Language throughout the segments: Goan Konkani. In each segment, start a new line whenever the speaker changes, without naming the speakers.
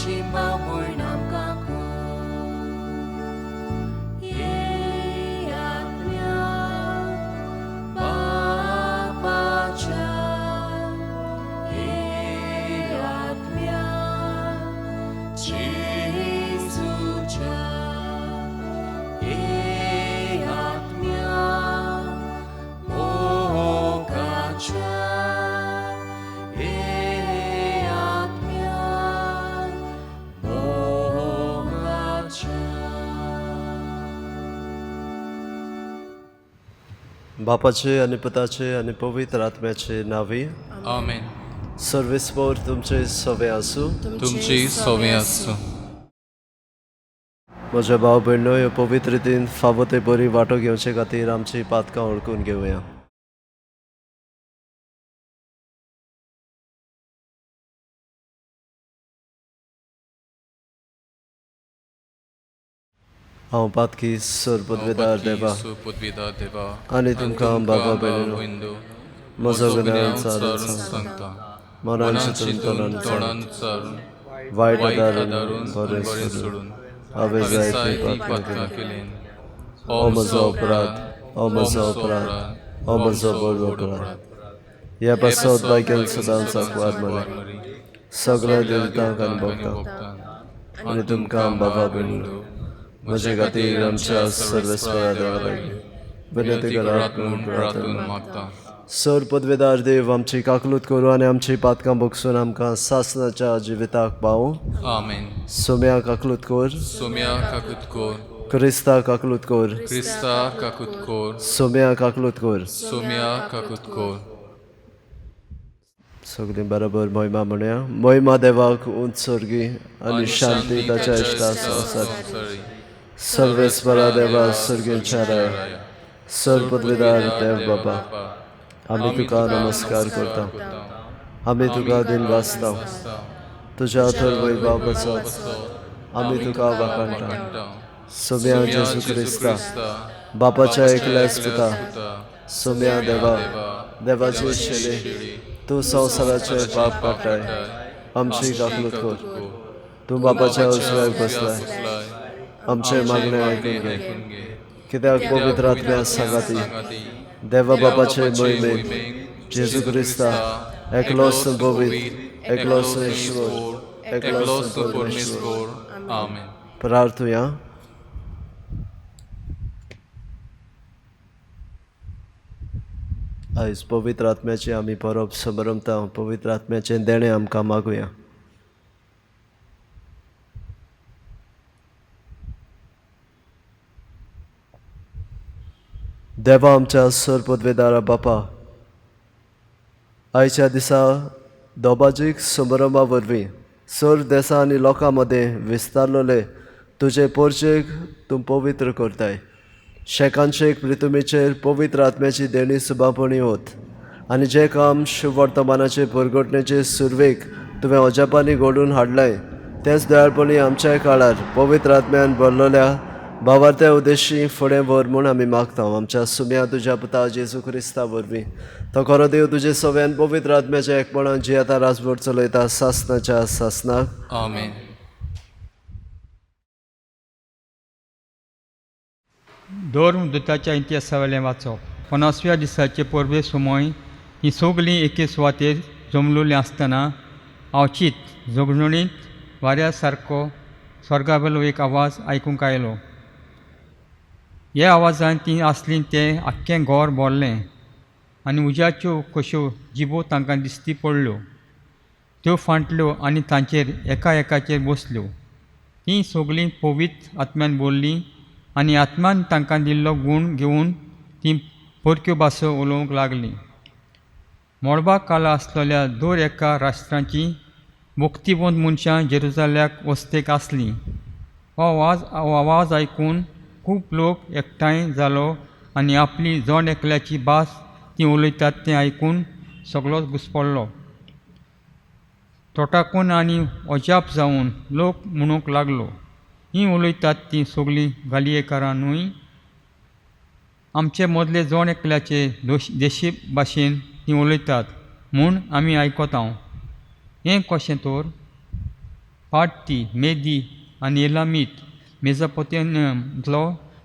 आमची भाव भयण आमकां कर. हे आत्म्या बापाच्या, हे आत्म्या जेजूच्या, हे आत्म्या मोगाच्या, हे आत्म्या मोगाच्या.
बापाचे आणि पुताचे आणि पवित्र आत्म्याचे नावे.
आमेन.
सर्वेस्पोर तुमचे सवे आसूं.
तुमची सवे आसूं.
म्हज्या भाव भयणो, ह्यो पवित्र रितीन फावो ते बरी वांटो घेवचे खातीर आमची पातकां वळखून घेवया. हांव पातकी सर पदवेदार देवा,
पदवीदार देवा,
आनी तुमकां बाबा भयणीनो,
भयणीनो,
म्हजो गुन्यांव
चारून
चारून
सांगता,
मनान
मनान
चिंतून
चिंतून
तोंडान
तोंडान चारून,
वायट
वायट
आदारून
आदारून
बरें
बरें
सोडून
सोडून
हांवें
हांवें
जायतीं
जायतीं
पातकां
पातकां
केलीं.
केलीं.
हो म्हजो अपराध, हो म्हजो अपराध, हो म्हजो व्हड अपराध. ह्या पासत बायकेन सदांच सांकवार मरे, सगळ्या देवतांक आनी भक्तांक आनी तुमकां बाबा भयणीनो, म्हजे खातीर आमच्या सर्वेस्परा देवा लागीं विनंती करात म्हूण प्रार्थना.
मागता.
सर पदवेदार देव आमची काकलूत करूं आनी आमची पातकां बगसून आमकां सासनाच्या जिविताक पावूं.
आमेन.
सोम्या काकलूत कर.
सोम्या काकूत कोर.
क्रिस्ता काकलूत कर.
क्रिस्ता काकूत कोर.
सोम्या काकलूत कर.
सोम्या काकूत कोर.
सगळीं बरोबर मोहिमा म्हणया. मोहिमा देवाक उंच सर्गी आनी शांती ताच्या इश्टा संवसार. सर्वेस्परा देवा सर्गींच्या राया, सर पदवेदार देव बाबा, आमी तुका नमस्कार करता, आमी तुका दिन वाचता, तुज्या थर वैभव बसत आमी तुका वाखाणटा. सोम्या जेजू क्रिस्ता, बापाच्या एकल्याच पुता, सोम्या देवा, देवाची शेली, तूं संवसाराचे पाप काडटाय, आमची काकलूत कर. तूं बापाच्या उजव्याक बसलाय, आमचें मागणें आयकून घे, कित्याक पवित्र आत्म्या सांगाती देवा बापाचे मोहिमेन जेजू क्रिस्ता एकलोच पवित्र, एकलोच ईश्वर, एकलोच परमेश्वर.
आमेन.
प्रार्थुया. आयज पवित्र आत्म्याची आमी परब समरमता, पवित्र आत्म्याचें देणें आमकां मागुया. देवा आमच्या सर पदवेदारा बापा, आयच्या दिसा दोबाजीक समारंभा वरवीं सर देसा आनी लोकां मदें विस्तारलेले तुजे पोरचेक तूं पवित्र करताय. शेकान शेक प्रितुमीचेर पवित्र आत्म्याची देणी सुबापणी होत आनी जें काम शुभवर्तमानाचे परगटणेचे सुरवेक तुवें अजापांनी घडोवन हाडलें, तेंच दयाळपणी आमच्याय काळार पवित्र आत्म्यान भरलेल्या भावार्थ्या उद्देशी फुडें व्हर म्हूण आमी मागता, आमच्या सुम्या तुज्या पुता जेजू क्रिस्ता वरवीं. तो खरो देव तुजे सव्यान पवित्र आत्म्याच्या एकपणान जियेता, राजवट चलयता सासनाच्या सासनाक.
आमेन.
धर्मदूताच्या इतिहासावेलें वाचप. 50व्या दिसाचे परबे सुमय हीं सगलीं एके सुवातेर जमलोलीं आसतना अवचीत झगणणीत वाऱ्या सारको स्वर्गावेलो एक आवाज आयकूंक आयलो. ह्या आवाजान तीं आसलीं तें आख्खें घर भरलें आनी उज्याच्यो कश्यो जिबो तांकां दिश्टी पडल्यो. त्यो फांटल्यो आनी तांचेर एका एकाचेर बसल्यो. तीं सगलीं पवित्र आत्म्यान भरलीं आनी आत्मान तांकां दिल्लो गूण घेवन तीं परक्यो भासो उलोवंक लागलीं. मळबा काला आसलेल्या दर एका राष्ट्रांची मुक्तिवंत मनशां जेरुजाल्याक वस्तेक आसलीं. हो आवाज आयकून खूब लोक एकठांय जालो आनी आपली जण एकल्याची भास तीं उलयतात तें आयकून सगळोच घुसपडलो. तोटाकून आनी अजाप जावन लोक म्हणूंक लागलो, हीं उलयतात तीं सगळीं गालियेकारां न्हय? आमचे मदले जण एकल्याचे देशी भाशेन तीं उलयतात म्हूण आमी आयकता. हें कशें तर? पार्टी मेदी आनी एलामीत मेजोपोटेमियांतलो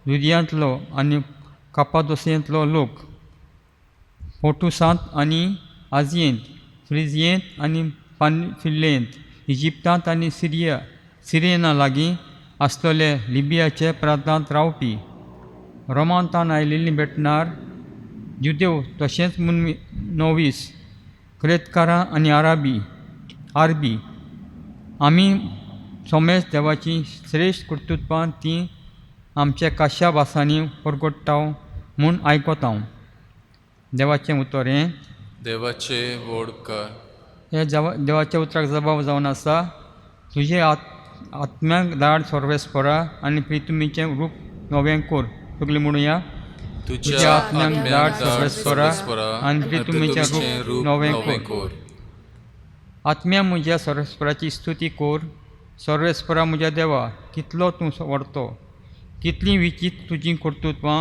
जुदियांतलो आनी कापादोसियेंतलो लोक पोर्टुसांत आनी आजियेंत फ्रिजियेंत आनी पानफिल्लेंत इजिप्तांत आनी सिरिया सिरियना लागीं आसलेले लिबियाचे प्रांतांत रावपी रोमांतान आयिल्लीं भेटणार जुदेव तशेंच मुन नोवीस क्रेतकारां आनी आराबी आरबी आमी सोमेस देवाचीं श्रेश्ठ कर्तृत्वां तीं आमच्या काश्या भासांनी परगट्टा म्हूण आयकता देवाचें उतर हें
देवाचे व्हड उपकार.
हे देवाच्या उतराक जबाब जावन आसा तुजे आत्म्याक धाड सर्वेस्परा आनी प्रितुमीचें रूप नवें कोर सगळीं म्हणुया
तुज्या
आत्म्याक
आत्म्याक
धाड
धाड
सर्वेस्परा
सर्वेस्परा
आनी प्रितुमीचें रूप नवें कोर.
कोर.
आत्म्या म्हज्या सर्वेस्पराची स्तुती कोर सर्वेस्परा म्हज्या देवा कितलो तूं व्हरतो कितलीं विचीत तुजीं कर्तृत्वां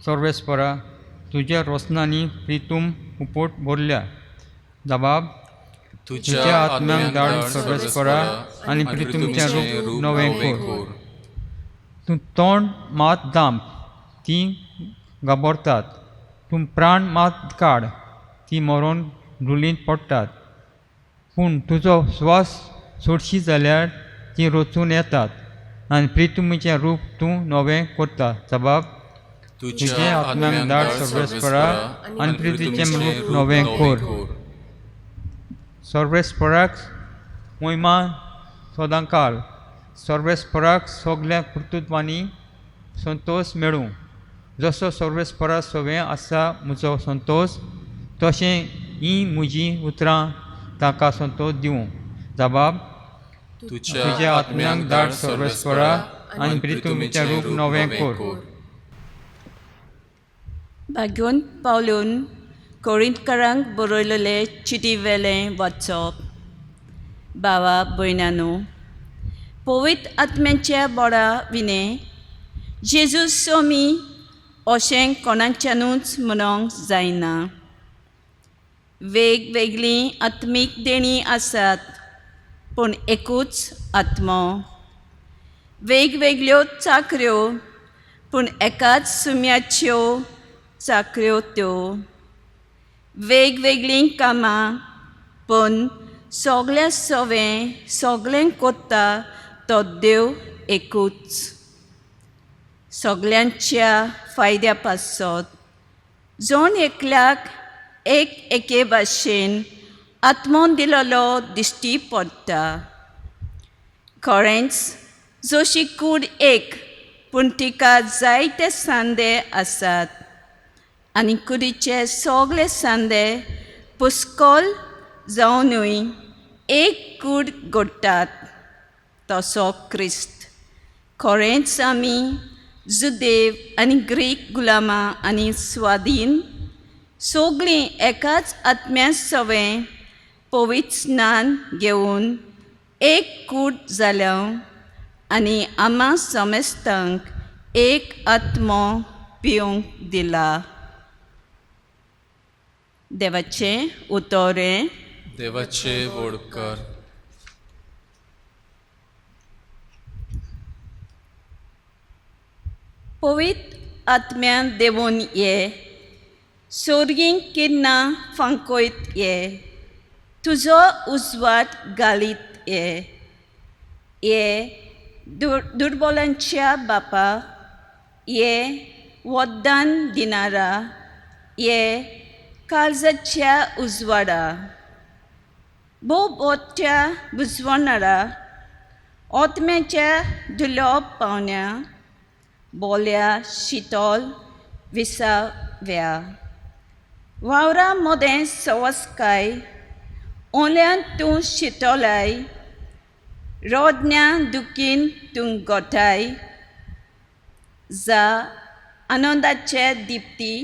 सर्वेस्परा तुज्या रोसनांनी प्रितूम उपोट भरल्या जबाब
तुज्या आत्म्याक धाड सर्वेस्परा
आनी प्रितुमचें रूप नवें कोर.
कोर.
तूं तोंड मात दांप तीं घाबरतात तूं प्राण मात काड तीं मरोन धुलींत पडटात पूण तुजो स्वास सोडशी जाल्यार तीं रचून येतात आनी प्रितुमीचें रूप तूं नवें करता जबाब
तुज्या आत्म्याक धाड सर्वेस्परा आनी प्रितुमीचें रूप नवें कोर.
सर्वेस्पराक मोहिमा सदांकाल सर्वेस्पराक सगल्या कर्तृत्वांनी संतोश मेळूं जसो सर्वेस्परा सवें आसा म्हजो संतोश तशें हीं म्हजीं उतरां ताका संतोश दिवं जबाब
तुज्या आत्म्याक धाड सर्वेस्परा आनी प्रितुमीचें रूप नवें कोर.
भाग्योन पावलून कोरिंतकारांक बरयलेले चिटी वेलें वाचप. भावा भयणानो, पवित्र आत्म्याच्या बोडा विणे जेजू स्वामी अशें कोणाच्यानूच म्हणोंक जायना. वेगवेगळीं आत्मीक देणीं आसात पूण एकूच आत्मो. वेगवेगळ्यो चाकऱ्यो पूण एकाच सुम्याच्यो चाकऱ्यो त्यो. वेगवेगळीं कामां पूण सगळ्या सवें सगळें कोत्ता तो देव एकूच. सगल्यांच्या फायद्या पासत जण एकल्याक एक एके भाशेन आत्मो दिलेलो दिश्टी पडटा. खरेंच जशी कूड एक पूण तिका जायते सांदे आसात आनी कुडीचे सगळे सांदे पुस्कोल जावनूय एक कूड घडटात तसो क्रिस्त. खरेंच आमी जुदेव आनी ग्रीक गुलामां आनी स्वाधीन सगळीं एकाच आत्म्या सवें पवित्र स्नान घेवन एक कूड जाल्या आनी आमा समेस्तांक एक आत्मो पिवंक दिला. देवाचें उतोरें.
देवाचे व्हड उपकार.
पवित्र आत्म्यान देवून ये, सोर्गीं किन्नां फांकयत ये, तुजो उजवाड घालीत ये. ये दुर्बलांच्या बापा, ये वद्दान दिनारा, ये काळजाच्या उजवाडा, भोव बोट्या बुजवणारा, ओतम्याच्या दुलोब पावण्या, बोल्या शितोल विसाव्या. वावरा मदें सवसकाय, ओल्यान तूं शितोलाय, रोदन्या दुखीन तूं गोठाय, जा आनंदाचे दिप्ती,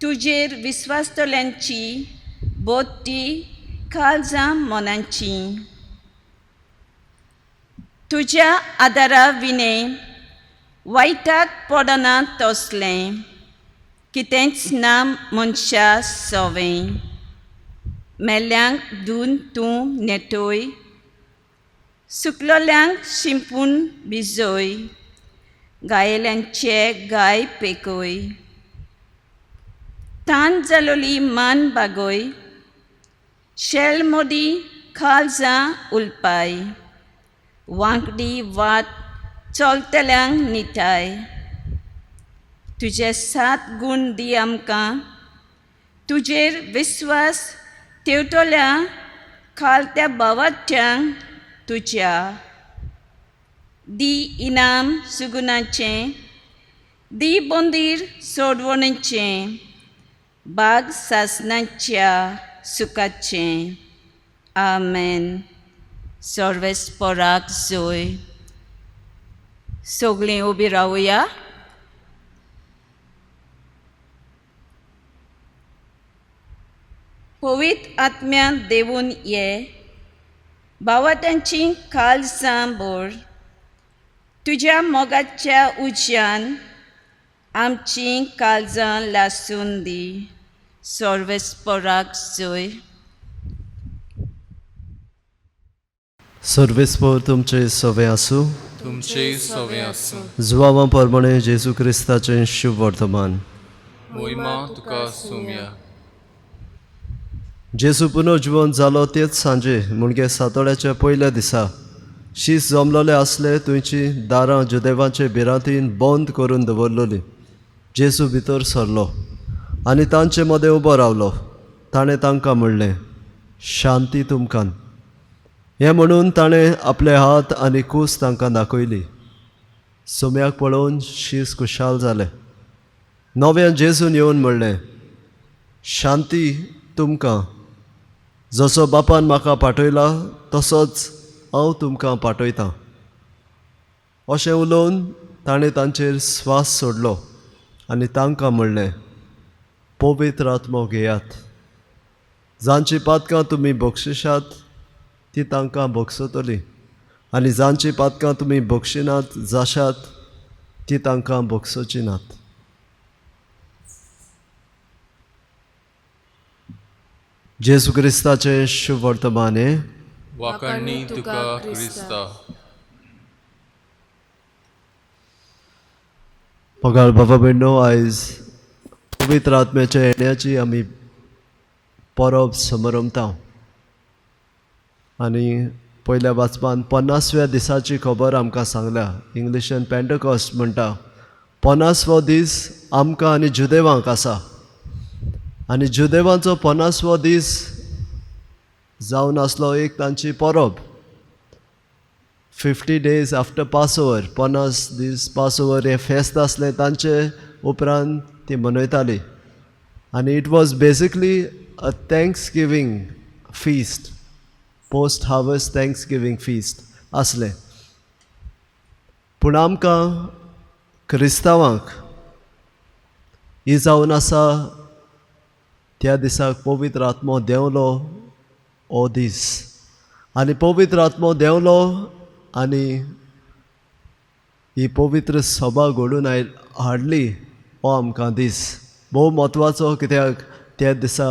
तुजेर विस्वासतल्यांची बोटी काळजां मनाची. तुज्या आदारा विणे वायटाक पडना तसलें कितेंच ना मनशा सवें. मेल्ल्यांक धुवन तूं नेटय, सुकलोल्यांक शिंपून भिजय, गायेल्यांचे गाय पेकय, तान जालोली मान बागय, शेल मोदी खालजां उलपाय, वांकडी वाट चलतल्यांक निताय. तुजे सात गूण दी आमकां, तुजेर विस्वास तेवतल्या खालत्या बावाट्यांक तुज्या दी इनाम सुगुणाचें, दी बोंदीर सोडवणेचें, बाग सासणाच्या सुखाचें. आमेन. सर्वेस्पराक जोय. सगळीं उबी रावया. पवित्र आत्म्या देवून ये, भावाट्यांची काळजां भर, तुज्या मोगाच्या उज्यान आमची काळजां लासून दी. सर्वेस्पराक जोय.
सर्वेस्पर तुमचे सवे आसूं.
तुमचे सवे आसूं.
जुवावा प्रमाणे जेजू क्रिस्ताचें शुभ वर्तमान.
मोहिमा तुका सुम्या.
जेजू पुनर्जिवन जालो तेच सांजे म्हणजे सातोड्याच्या पयल्या दिसा शीस जमलोले आसले थंयची दारां जुदेवाचे भिरांतीन बंद करून दवरलोली. जेजू भितर सरलो आनी तांचे मदें उबो रावलो. ताणें तांकां म्हणलें, शांती तुमकां. हें म्हणून ताणें आपले हात आनी कूस तांकां दाखयली. सोम्याक पळोवन शीस खुशाल जाले. नव्यान जेजून येवन म्हणलें, शांती तुमकां. जसो बापान म्हाका पाठयला तसोच हांव तुमकां पाठयतां. अशें उलोवन ताणें तांचेर स्वास सोडलो आनी तांकां म्हणलें, पवित्र आत्मो घेयात. जांची पातकां तुमी बक्षिशात ती तांकां बक्षतली आनी जांची पातकां तुमी बक्षिनात जाशात ती तांकां बक्षोची नात. जेजू क्रिस्ताचें शुभ वर्तमान हें.
वाखाणणी तुका क्रिस्ता.
पगार बाबा भयणो, आयज पवित्र आत्म्याच्या येण्याची आमी परब समरमता आनी पयल्या वाचपान 50व्या दिसाची खबर आमकां सांगल्या. इंग्लिशान पेंटकॉस्ट म्हणटा. 50वो दीस आमकां आनी जुदेवांक आसा आनी जुदेवांचो 50वो दीस जावन आसलो एक तांची परब. 50 डेज आफ्टर पासओवर, 50 दीस पासओवर हें फेस्त आसलें तांचे उपरांत ती मनयताली. आनी it was basically a thanksgiving feast, post harvest thanksgiving feast आसलें. पूण आमकां क्रिस्तांवांक ही जावन आसा त्या दिसाक पवित्र आत्मो देंवलो हो दीस. आनी पवित्र आत्मो देंवलो आनी ही पवित्र सभा घडून हाडली हो आमकां दीस भोव म्हत्वाचो. कित्याक त्या दिसा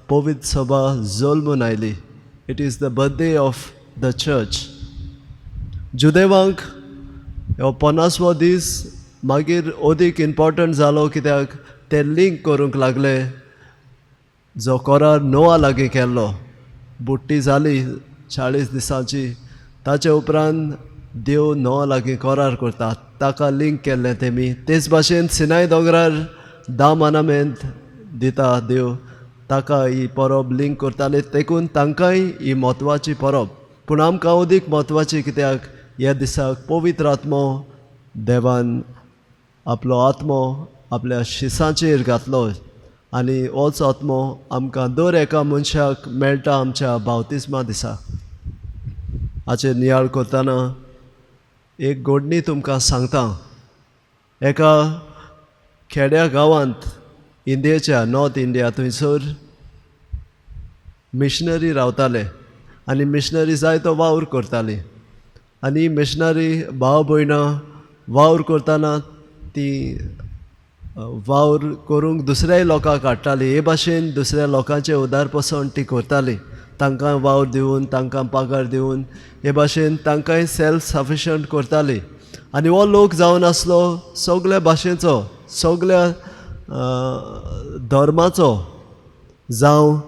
पवित्र सभा जल्मून आयली. It is the birthday of the church. जुदेवांक हो 50वो दीस मागीर अदीक इम्पोर्टंट जालो कित्याक ते लिंक करूंक लागले जो करार नोआ लागीं केल्लो. बुट्टी जाली 40 दिसांची, ताचे उपरांत देव नोआ लागीं करार करता, ताका लिंक केल्लें तेमी. तेच भाशेन सिनाय दोंगरार 10 मानामेंत दिता देव, ताका ही परब लिंक करताले. देखून तांकांय ही म्हत्वाची परब. पूण आमकां अदीक म्हत्वाची कित्याक ह्या दिसाक पवित्र आत्मो देवान आपलो आत्मो आपल्या शिसांचेर घातलो आनी होच आत्मो आमकां दर एका मनशाक मेळटा आमच्या बावतिस्मा दिसा. हाचेर नियाळ करतना एक घडणी तुमकां सांगता. एका खेड्या गांवांत इंडियेच्या नॉर्थ इंडिया थंयसर मिशनरी रावताले आनी मिशनरी जायतो वावर करताली. आनी मिशनरी भाव भयणां वावर करतना ती वावर करूंक दुसऱ्याय लोकांक हाडटाली. हे भाशेन दुसऱ्या लोकांचें उदारपसण ती करताली. तांकां वावर दिवन, तांकां पगार दिवन हे भाशेन तांकांय सेल्फ सफिशंट करताली. आनी हो लोक जावन आसलो सगल्या भाशेचो, सगल्या धर्माचो, जावं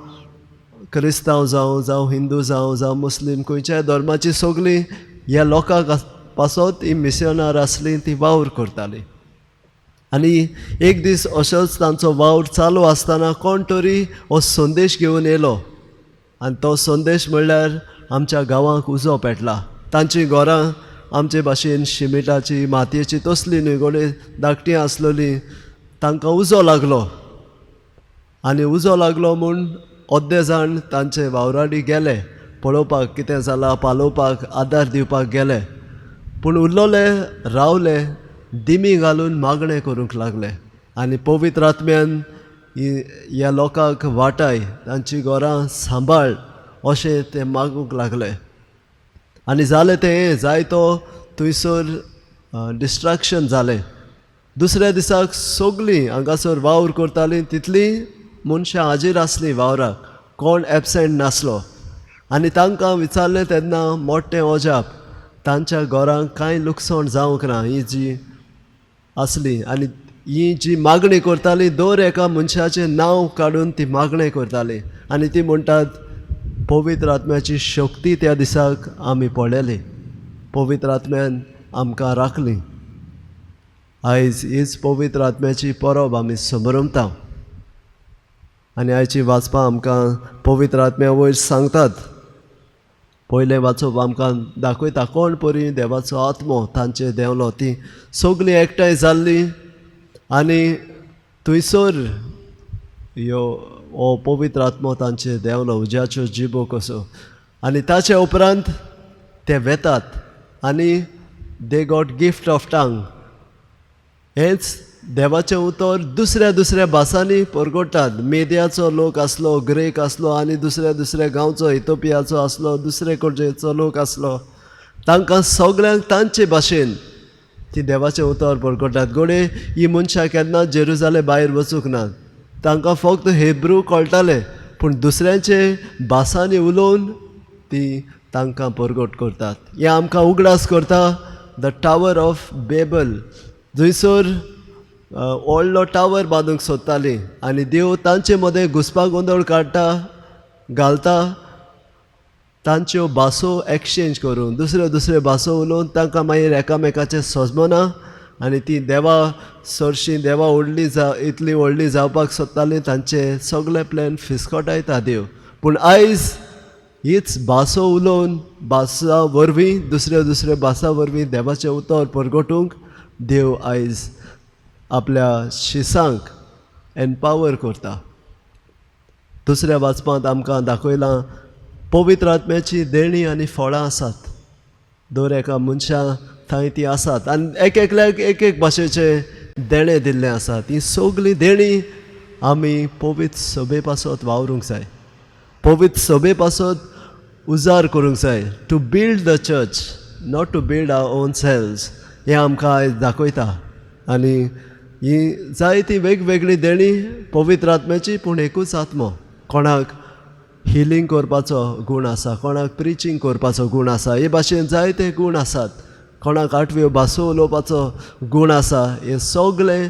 क्रिस्तांव जावं, जावं हिंदू जावं, जावं मुस्लीम, खंयच्याय धर्माची सगळीं ह्या लोकांक पासत ही मिशनार आसली, ती वावर करताली. आनी एक दीस अशोच तांचो वावर चालू आसतना कोण तरी हो संदेश घेवन येयलो आनी तो संदेश म्हणल्यार आमच्या गांवांक उजो पेटला. तांचीं घरां आमचे भाशेन शिमिटाची, मातयेची तसली न्हय, गोडे धाकटी आसलेली. तांकां उजो लागलो आनी उजो लागलो म्हूण अर्दे जाण तांचे वावराडी गेले पळोवपाक कितें जालां, पालोवपाक, आदार दिवपाक गेले. पूण उरलोले रावले, दिमी घालून मागणें करूंक लागले आनी पवित्र आत्म्यान ह्या लोकांक वाटाय, तांची घरां सांबाळ अशें ते मागूंक लागले. आनी जालें तें, जायतो थंयसर डिस्ट्रक्शन जालें. दुसऱ्या दिसाक सगळीं हांगासर वावर करतालीं तितलीं मनशां हाजीर आसलीं वावराक, कोण एबसेंट नासलो. आनी तांकां विचारलें तेन्ना मोठें अजाप, तांच्या घरांक कांय लुकसाण जावंक ना. ही जी आसली आनी ही जी मागणी करताली, दर एका मनशाचें नांव काडून ती मागणें करताली आनी ती म्हणटात पवित्र आत्म्याची शक्ती त्या दिसाक आमी पळयली, पवित्र आत्म्यान आमकां राखली. आयज हीच पवित्र आत्म्याची परब आमी समरमता आनी आयची वाचपां आमकां पवित्र आत्म्या वयर सांगतात. पयलें वाचप आमकां दाखयता कोण परी देवाचो आत्मो तांचेर देंवलो, ती सगळीं एकठांय जाल्लीं आनी थंयसर ह्यो हो पवित्र आत्मो तांचेर देंवलो उज्याच्यो जिबो कसो. आनी ताचे उपरांत ते वेतात आनी they got gift of tongue. हेंच देवाचें उतर दुसऱ्या दुसऱ्या भासांनी परगट्टात. मेदियाचो लोक आसलो, ग्रेक आसलो आनी दुसऱ्या दुसऱ्या गांवचो, इथोपियाचो आसलो, दुसरे कडचेचो लोक आसलो. तांकां सगळ्यांक तांचे भाशेन ती देवाचें उतर परगट्टात. घडये ही मनशां केन्ना जेरुजाले भायर वचूंक ना, तांकां फक्त हेब्रू कळटालें, पूण दुसऱ्यांचे भासांनी उलोवन ती तांकां परगट करतात. हें आमकां उगडास करता the tower of Babel, जंयसर व्हडलो टावर बांदूंक सोदताली आनी देव तांचे मदें घुसपा गोंदळ काडटा घालता, तांच्यो भासो एक्सचेंज करून दुसऱ्यो दुसऱ्यो भासो उलोवन तांकां मागीर एकामेकाचें सोजमना आनी ती देवा सरशीं देवा व्हडली जा इतली व्हडली जावपाक सोदताली, तांचे सगळे प्लॅन फिसकटायता देव. पूण आयज हीच भासो उलोवन भासां वरवीं दुसऱ्यो दुसऱ्यो भासां वरवीं देवाचें उतर परगटूंक देव आयज आपल्या शिसांक एनपावर करता. दुसऱ्या वाचपांत आमकां दाखयलां पवित्र आत्म्याची देणी आनी फळां आसात, दर एका मनशा थंय ती आसात आनी एक एकल्याक एक एक भाशेचें देणें दिल्लें आसा. ती सगळीं देणीं आमी पवित्र सभे पासत वावरूंक जाय, पवित्र सभे पासत उजार करूंक जाय. To build the church, not to build our own selves, हें आमकां आयज दाखयता. आनी ही जायती वेगवेगळी देणी पवित्र आत्म्याची, पूण एकूच आत्मो. कोणाक हिलींग करपाचो गूण आसा, कोणाक प्रिचींग करपाचो गूण आसा, हे भाशेन जायते गूण आसात, कोणाक आठव्यो भासो उलोवपाचो गूण आसा. हे सगळे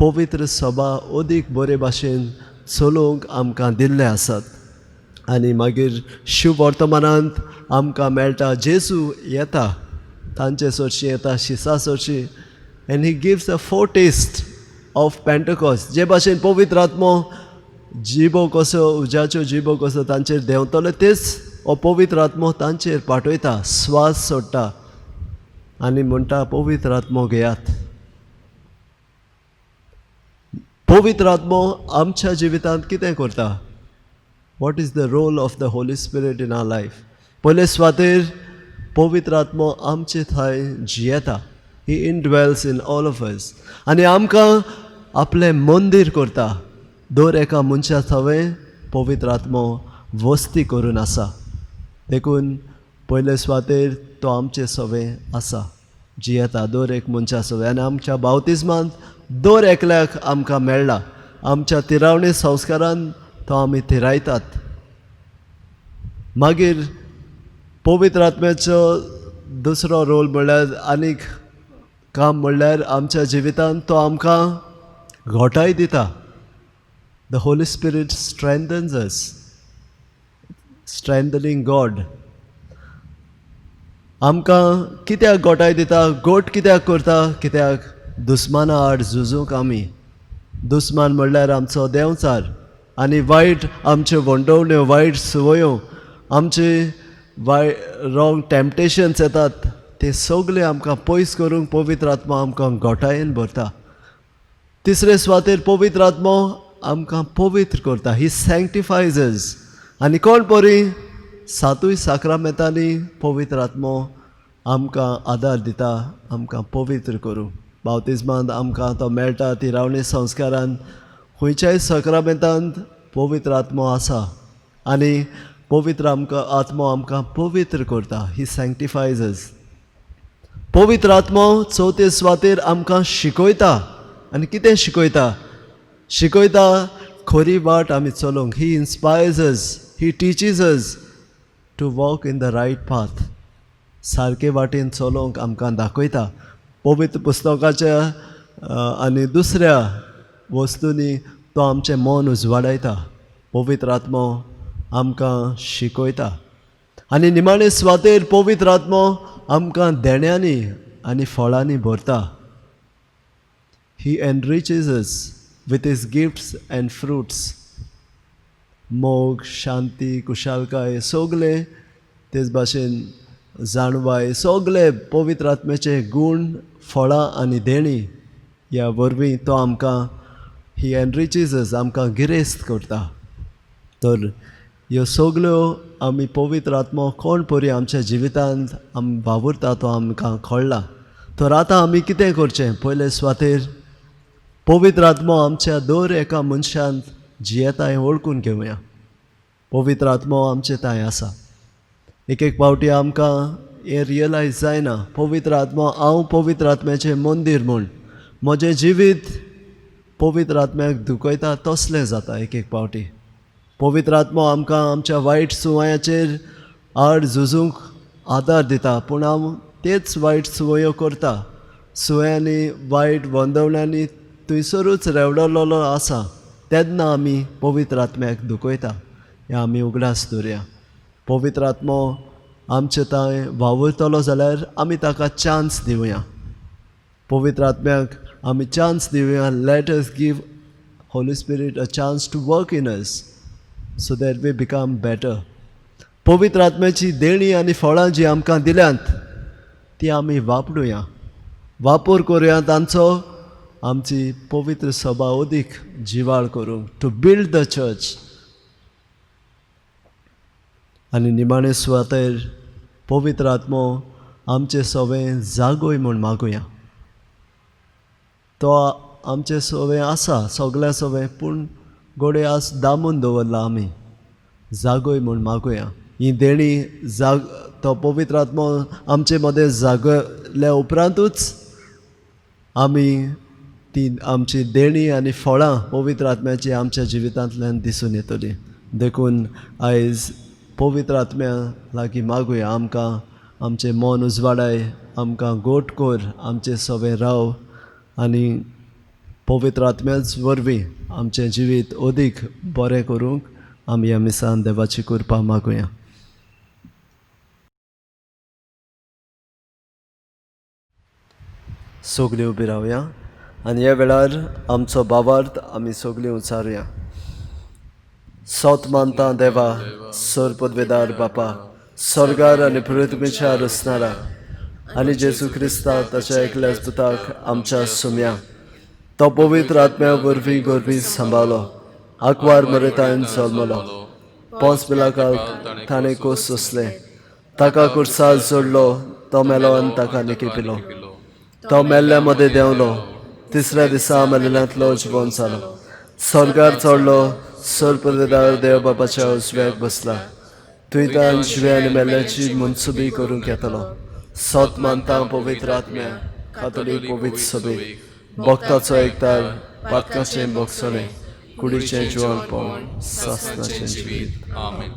पवित्र सभा अदीक बरे भाशेन चलोवंक आमकां दिल्ले आसात. आनी मागीर शुभवर्तमानांत आमकां मेळटा जेजू येता, तांचे सरशीं येता, शिसा सरशीं, and he gives a foretaste of Pentecost. जे भाशेन पवित्र आत्मो जिबो कसो, उज्याच्यो जिबो कसो तांचेर देंवतलो, तेच हो पवित्र आत्मो तांचेर पाठयता, स्वास सोडटा आनी म्हणटा पवित्र आत्मो घेयात. पवित्र आत्मो आमच्या जिवितांत कितें करता? What is the role of the Holy Spirit in our life? पयले सुवातेर पवित्र आत्मो आमचे थंय जियेता. He indwells in all of us. आनी आमकां आपलें मंदीर करता. दर एका मनशा थंय पवित्र आत्मो वस्ती करून आसा. देखून पयले सुवातेर तो आमचे सवें आसा, जियेता दर एक मनशा सवें. आनी आमच्या बावतिज्मांत दर एकल्याक आमकां मेळ्ळा. आमच्या तिरावणी संस्कारान तो आमी थिरायतात. मागीर पवित्र आत्म्याचो दुसरो रोल म्हणल्यार आनीक काम म्हणल्यार आमच्या जिवितांत तो आमकां घोटाय दिता. The Holy Spirit strengthens us, strengthening God. आमकां कित्याक गोटाय दिता, गोट कित्याक करता, कित्याक दुस्माना आड झुजूंक आमी. दुस्मान म्हणल्यार आमचो देंवचार आनी वायट आमच्यो वंडवण्यो, वायट संवयो, आमचे रॉंग टॅम्पटेशन्स येतात ते सगळे आमकां पयस करूंक पवित्र आत्मा आमकां गोटायेन भरता. तिसरे सुवातेर पवित्र आत्मो आमकां पवित्र करता, ही सँक्टिफायज. आनी कोण परी सातूय साक्रामेंतांनी पवित्र आत्मो आमकां आदार दिता, आमकां पवित्र करूं. बावतिज्मांत आमकां तो मेळटा, ती रावणी संस्कारान खंयच्याय साक्रामेंतांत पवित्र आत्मो आसा आनी पवित्र आमकां आत्मो आमकां पवित्र करता, ही सँक्टिफायज. पवित्र आत्मो चवथे सुवातेर आमकां शिकयता. आनी कितें शिकयता? शिकयता खरी वाट आमी चलोवंक. He inspires us, he teaches us to walk in the right path. सारके वाटेन चलोवंक आमकां दाखयता. पवित्र पुस्तकाच्या आनी दुसऱ्या वस्तूंनी तो आमचें मन उजवाडायता. पवित्र आत्मो आमकां शिकयता. आनी निमाणे सुवातेर पवित्र आत्मो आमकां देण्यांनी आनी फळांनी भरता. He enriches us with his gifts and fruits. मोग, शांती, कुशालकाय सगळे, तेच भाशेन जाणवाय, सगळे पवित्र आत्म्याचे गूण, फळां आनी देणी ह्या वरवीं तो आमकां ही एनरिचीज, आमकां गिरेस्त करता. तर ह्यो सगळ्यो आमी पवित्र आत्मो कोण परी आमच्या जिवितांत आमी वावुरता तो आमकां कळ्ळा. तर आतां आमी कितें करचें? पयले सुवातेर पवित्र आत्मो आमच्या दर एका मनशांत जियेता हें वळखून घेवया. पवित्र आत्मो आमचे थंय आसा. एक एक पावटी आमकां हें रियलायज जायना, पवित्र आत्मो, हांव पवित्र आत्म्याचें मंदीर म्हूण म्हजें जिवीत पवित्र आत्म्याक दुखयता तसलें जाता. एक एक पावटी पवित्र आत्मो आमकां आमच्या वायट सुवायाचेर आड झुजूंक आदार दिता, पूण हांव तेच वायट सुवयो करता. सुवयांनी, वायट वंदवण्यांनी थंयसरूच रेवडलेलो आसा. तेन्ना आमी पवित्र आत्म्याक दुखयता हें आमी उगडास दवरया. पवित्र आत्मो आमचे थंय वावुरतलो जाल्यार आमी ताका चान्स दिवया. पवित्र आत्म्याक आमी चान्स दिवया. Let us give Holy Spirit a chance to work in us so that we become better. पवित्र आत्म्याची देणी आनी फळां जी आमकां दिल्यांत ती आमी वापरुया, वापर करुया तांचो, आमची पवित्र सभा अदीक जिवाळ करूंक, टू बिल्ड the church. आनी निमाणे सुवातेर पवित्र आत्मो आमचे सवें जागोय म्हूण मागुया. तो आमचे सवें आसा, सगल्या सवें, पूण घोडे आज दामून दवरला आमी. जागोय म्हूण मागुया. ही देणी जाग तो पवित्र आत्मो आमचे मदें जागल्या उपरांतूच आमी ती आमची देणी आनी फळां पवित्र आत्म्याची आमच्या जिवितांतल्यान दिसून येतली. देखून आयज पवित्र आत्म्या लागीं मागुया, आमकां आमचें मन उजवाडाय, आमकां गोट कर, आमचें सवें राव आनी पवित्र आत्म्याच वरवीं आमचें जिवीत अदीक बरें करूंक आमी ह्या मिसान देवाची कृपा मागुया. सगळीं उबी रावया आनी ह्या वेळार आमचो भावार्थ आमी सगळीं उचारुया. सोत मानता देवा, सर पदवेदार बापा, स्वर्गार आनी पृथ्वीच्या रचणारा आनी जेजू क्रिस्ता ताच्या एकल्याच पुताक आमच्या सुम्या, तो पवित्र आत्म्या वरवीं गोरवीं सांबाळलो, आंकवार मरेतान जल्मलो, पोंस पिलाकाल ताणें कोस सोंसलें, ताका कुर्सार जोडलो, तो मेलो आनी ताका निकिपिलो, तो मेल्ल्या मदें देंवलो, तिसऱ्या दिसा मेल्ल्यांतलो जिवन जालो, स्वर्गार चडलो, सर पदवेदार देव बापाच्या उजव्याक बसला, थंय तान जिव्या आनी मेल्ल्याची मनसुबी करूंक येतलो. सत मानता पवित्र आत्म्या, कातोलीक पवित्र सभेक, भक्ताचो एकतार, पातकाचें भोगसणें, कुडीचें जिवनपण, सासणाचें जिवीत.
आमेन.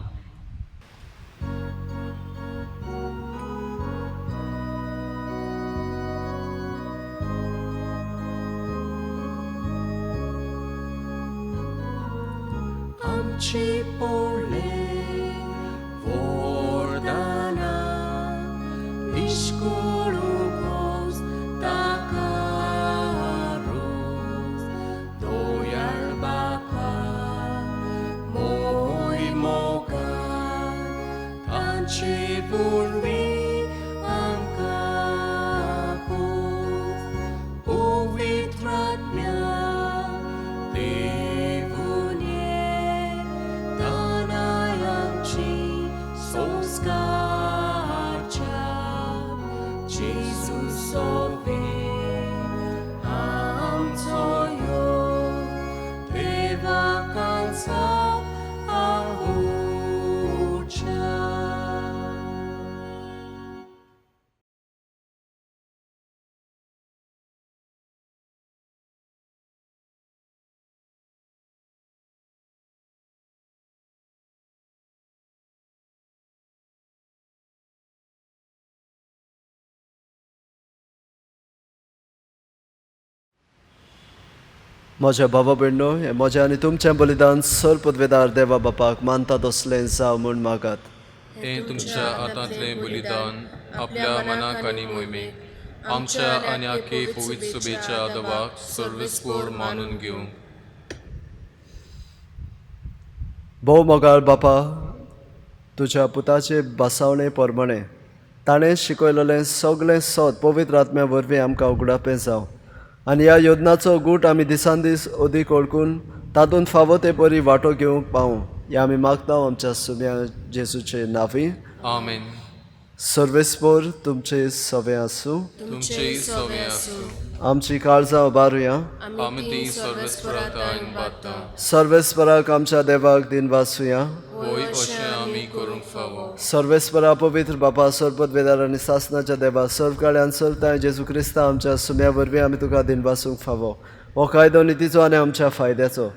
तांची पोडले वरदाना इश्कोळू गोस ताका रोस दयाळ बापा मोय मोगान तांचे वरवीं आमकां पोस पवित्र आत्म्या देवून ये तानाय आमची संस्कारच्या जेजू सोवे आमचो यो देवा कांसा आहोच्या.
म्हज्या बाबा भयणो, हें म्हजें आनी तुमचें बलिदान सर पदवेदार देवा बापाक मानता तसलें जावं म्हूण मागात.
हें तुमच्या हातांतलें बलिदान आपल्या मनाक आनी मोहिमेक आमच्या आनी आखे पवित्र सुबेच्या दवाक सर्वेस्पोर मानून घेवंक.
भोव मोगाळ बापा, तुज्या पुताचे बसावणे प्रमाणे ताणें शिकयलेलें सगळें सत पवित्र आत्म्या वरवीं आमकां उगडापें जावं आनी ह्या योजनाचो गूट आमी दिसान दीस अदीक वळखून तातूंत फावो ते परी वांटो घेवंक पावूं हें आमी मागता आमच्या सुम्या जेजूचे नांवी.
आमेन.
सर्वेस्पोर तुमचे सवे आसूं.
तुमचेय सवे आसूं.
आमची काळजां उबारुया.
आमी ती सर्वेस्पराक बाता.
सर्वेस्पराक आमच्या देवाक दिनवासुया.
होय, अशें आमी करूंक फावो.
सर्वेस्परा पवित्र बापा, सरपत वेदार आनी सासनाच्या देवा, सर्व काळ्यान सर्व जेजू क्रिस्ता आमच्या सुम्या वरवीं आमी तुका दिनवासूंक फावो. हो कायदो नितीचो आनी आमच्या फायद्याचो,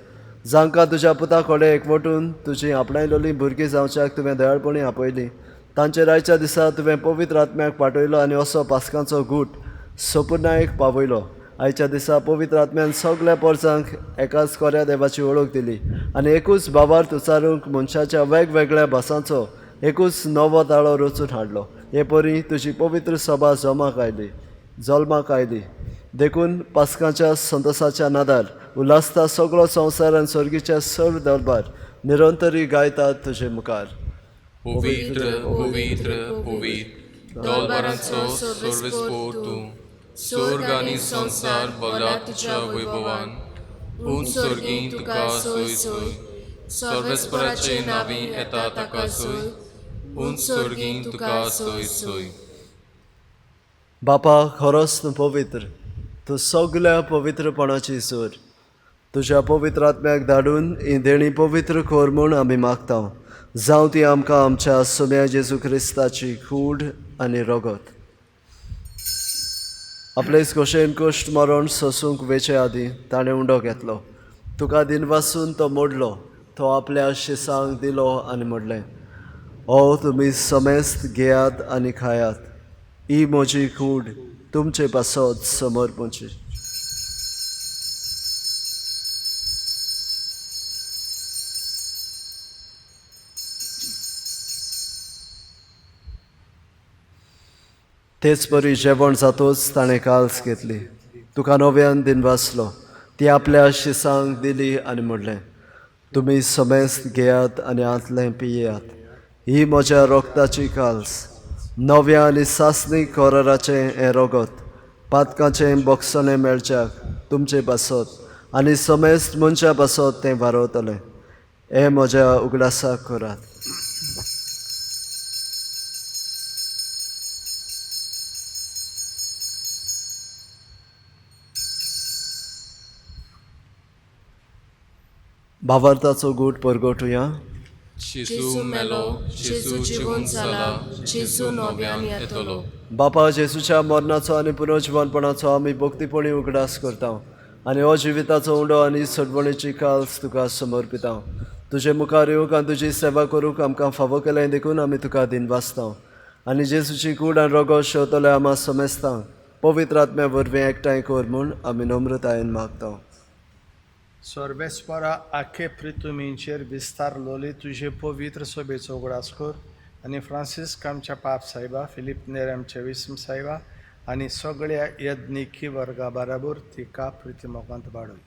जांकां तुज्या पुता कडेन एकवटून तुजी आपणायलोली भुरगीं जावच्याक तुवें दयाळपणी आपयली, तांचेर आयच्या दिसा तुवें पवित्र आत्म्याक पाठयलो आनी असो पास्कांचो गूट सोपुर्णायक पावयलो. आयच्या दिसा पवित्र आत्म्यान सगळ्या पोरसांक एकाच कोऱ्या देवाची वळख दिली आनी एकूच भावार्थ उच्चारूंक मनशाच्या वेगवेगळ्या भासांचो एकूच नवो ताळो रचून हाडलो. हे परी तुजी पवित्र सभा जमाक आयली, जल्माक आयली. देखून पास्कांच्या संतोसाच्या नादार उल्हासता सगळो संवसार आनी सर्गीच्या सर्व दरबार निरंतरी गायतात तुजे मुखार.
पवित्र पवित्र पवित्र दोलबारांचो सर्वेस्पोर तूं, स्वर्ग आनी संवसार भरला तुज्या वैभवान. उंच स्वर्गीं तुका सोय सोय, सर्वेस्पराचे नांवी येता ताका सोय, उंच स्वर्गीं तुका सोय सोय.
बापा, खरोच तूं पवित्र, तूं सगळ्या पवित्रपणाची सूर. तुज्या पवित्र आत्म्याक धाडून ही देणी पवित्र कर म्हूण आमी मागता. जावं ती आमकां आमच्या सोम्या जेजू क्रिस्ताची कूड आनी रगत. आपलेच खोशेन कश्ट मरण सोसूंक वेचे आदीं ताणें उंडो घेतलो, तुका दिनवासून तो मोडलो, तो आपल्या शिसांक दिलो आनी म्हणलें, ओ तुमी समेस्त घेयात आनी खायात, ही म्हजी कूड तुमचे पासत समर्पणची. तेच परी जेवण जातोच ताणें काल्स घेतली, तुका नव्यान दिनवासलो, ती आपल्या शिसांक दिली आनी म्हणलें, तुमी समेस्त घेयात आनी आंतलें पियेयात, ही म्हज्या रोगताची काल्स, नव्या आनी सासणी कराराचें हें रगत, पातकाचें बोगसणें मेळच्याक तुमचे पासत आनी समेस्त मनशां पासत तें वारवतलें. हें म्हज्या उगडासाक करात. भावार्थाचो गूट परगटुया.
जेजू मेलो, जेजू जिवंत जाला, जेजू नव्यान येतलो.
बापा, जेजूच्या मरणाचो आनी पुनर्जिवनपणाचो आमी भक्तीपणी उगडास करता आनी हो जिविताचो उंडो आनी सडवणेची काल्स तुका समर्पिता. तुजे मुखार येवंक आनी तुजी सेवा करूंक आमकां फावो केलें देखून आमी तुका दिनवासता आनी जेजूची कूड आनी रोगो शेवतले आमा समेस्तांक पवित्र आत्म्या वरवीं एकठांय कर म्हूण आमी नम्रतायेन मागता.
सर्वेस्परा आखे प्रितुमींचेर विस्तारलोली तुजे पवित्र सोबेचो उगडास कर आनी फ्रांसिस्क आमच्या पाप साहेबा, फिलीप नेर आमच्या विस्म साहेबा आनी सगळ्या यज्ञिकी वर्गा बराबर तिका प्रिती मोगांत वाडय.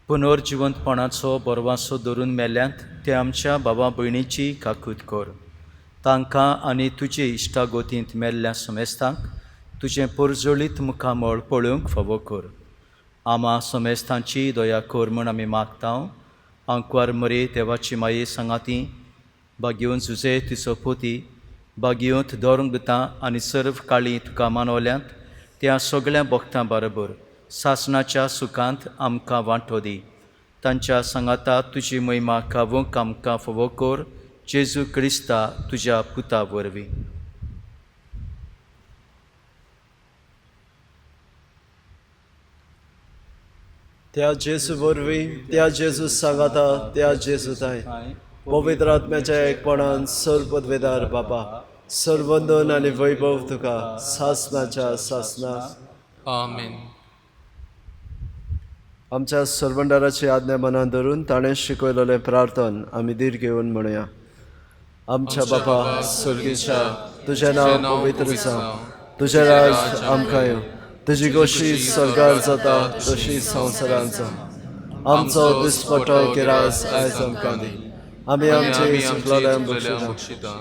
पुनर्जिवंतपणाचो बरवासो धरून मेल्यांत ते आमच्या बाबा भयणीची काकूत कर. तांकां आनी तुजे इश्टागोतींत मेल्ल्या समेस्तांक तुजें परजळीत मुखामळ पळोवंक फावो कर. आमा समेस्तांची दया कर म्हूण आमी मागता. आंकवार मरे देवाची माये सांगाती बागेवन जुजे तिचो पोती बागेवंत धोरंग आनी सर्व काळी तुका मानवल्यांत त्या सगळ्या भक्तां बरोबर सासणाच्या सुखांत आमकां वांटो दी. तांच्या सांगाता तुजी महिमा खावंक आमकां फावो कर, जेजू क्रिस्ता तुज्या पुता वरवीं.
त्या जेजू वरवीं, त्या जेजू सांगाता, त्या जेजू ताय पवित्र आत्म्याच्या एकपणान सर्व पदवेदार बापा, सर्वंदन आनी वैभव तुका सासनाच्या सासना.
आमेन.
आमच्या सर्वंडाराची आज्ञा मनात धरून ताणें शिकयलेलें प्रार्थन आमी धीर घेवन म्हणया. आमच्या बापा स्वर्गीच्या, तुजें नांव पवित्र जावं, तुजें राज आमकां येवं, तुजी गोशी स्वर्गार जाता तशी संवसारांत जावं. आमचो दिसपटो किरास आयज आमकां दी, आमी आमचे चुकलेल्यांक बक्षिता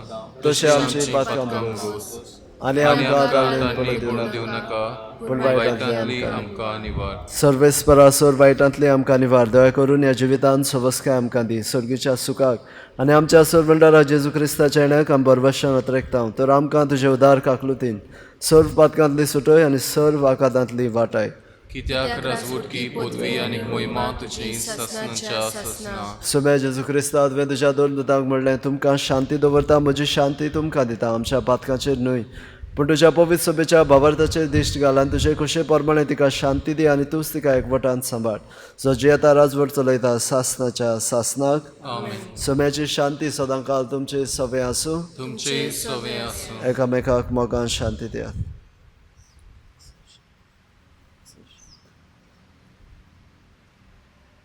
तशें आमची पातकां भोगोस, आनी आमकां ताळेन पडूं दिवं नाका, पूण वायटांतली
आमकां निवार.
सर्वेस्परा सोर वायटांतली आमकां निवार. दया करून ह्या जिवितांत सवस्काय आमकां दी, सर्गीच्या सुखाक आनी आमच्या सर्वंडारा जेजू क्रिस्ताच्या येण्याक आमी बरवशान अत्रेकता. तर आमकां तुजे उदार काकलुतीन सर्व पातकांतली सुटय आनी सर्व आकादांतली वाटाय.
कित्याक राजवटकी पदवी आनी मोहिमा तुजी सासनाच्या सासना.
सुम्या जेजू क्रिस्ता, तुवें तुज्या दोन दुतांक म्हणलें, तुमकां शांती दवरता, म्हजी शांती तुमकां दिता. आमच्या पातकांचेर न्हय पूण तुज्या पवित्र सभेच्या भावार्थाचेर दिश्ट घाल आनी तुजे खोशे प्रमाणे तिका शांती दी आनी तूंच तिका एकवटान सांबाळ, जो जियेता राजवट चलयता सासनाच्या सासनाक.
आमेन.
सम्याची शांती सदांकाल तुमचे सवे आसूं.
तुमचे सवे आसूं.
एकामेकाक मोगान शांती दियात.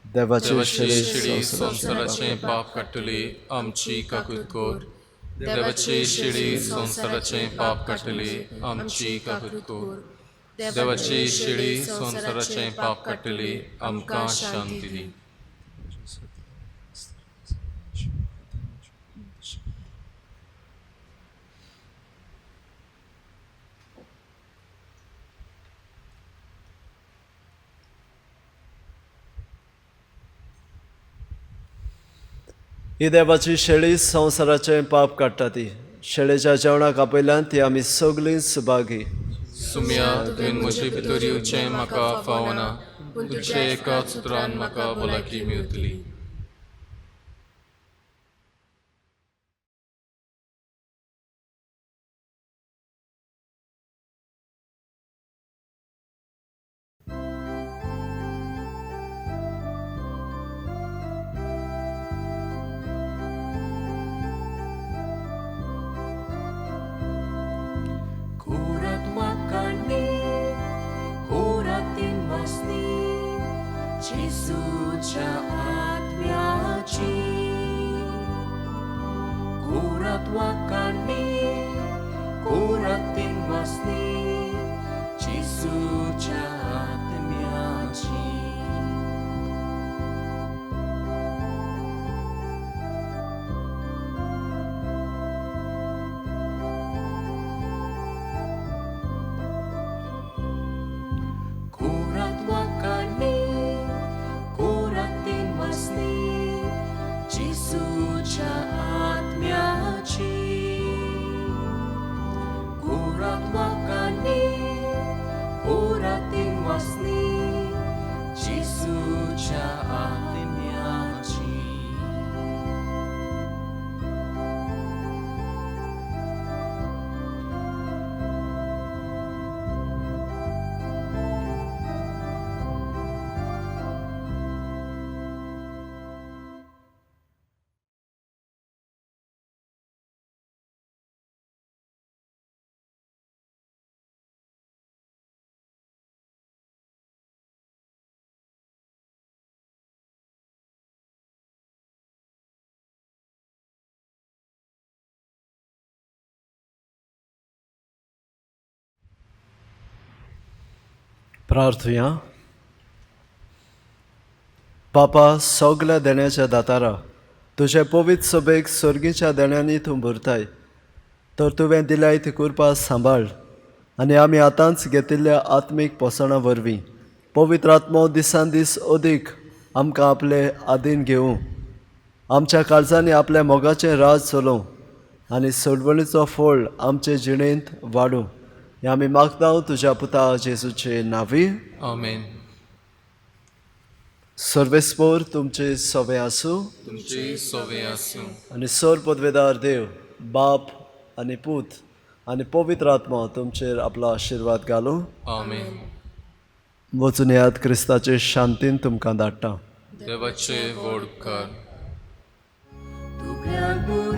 देवाची
देवाची
शिडी
शिडी संवसाराचें पाप काडटली, आमची काकूत कर. देवाची शिडी संवसाराचें पाप काडटली, आमची काकूत कर. देवाची शिडी संवसाराचें पाप काडटली, आमकां शांती दी.
ही देवाची शेळी संवसाराचें पाप काडटा ती शेळेच्या जेवणाक आपयल्यान ती आमी सगळीं सुभागी.
सुम्या, तुवें म्हजे भितर येवचें म्हाका फावना, पूण तुज्या एका सुत्रान म्हाका भलायकी मेळटली.
Kurat wakani, kuratin wasni, Jesuच्या आत्म्याची. Kurat wakani, kuratin wasni, Jesuच्या आत्म्याची. Kurat wakani, kuratin wasni, Jesuच्या आत्म्याची. Kurat wakani, kuratin wasni, Jesuच्या आत्म्याची.
प्रार्थुया. बापा, सगल्या देण्याच्या दातारा, तुजे पवित्र सभेक सर्गीच्या देण्यांनी तूं भरताय, तर तुवें दिल्याय ती कृपा सांबाळ आनी आमी आतांच घेतिल्ल्या आत्मीक पोसणां वरवीं पवित्र आत्मो दिसान दीस अदीक आमकां आपले आदीन घेवं, आमच्या काळजांनी आपल्या मोगाचें राज चलोवं आनी सोडवणीचो फळ आमचे जिणेंत वाडूं. हें आमी मागता तुज्या पुता जेजूचे नांवी.
आमेन.
सर्वेस्पोर तुमचे सवे आसूं.
तुमची सोवे आसूं.
आनी सर पदवेदार देव बाप आनी पूत आनी पवित्र आत्मा तुमचेर आपलो आशिर्वाद घालूं.
आमेन.
वचून याद क्रिस्ताचे शांतीन तुमकां धाडटा.
देवाचे व्हड उपकार.
दुबळ्यांक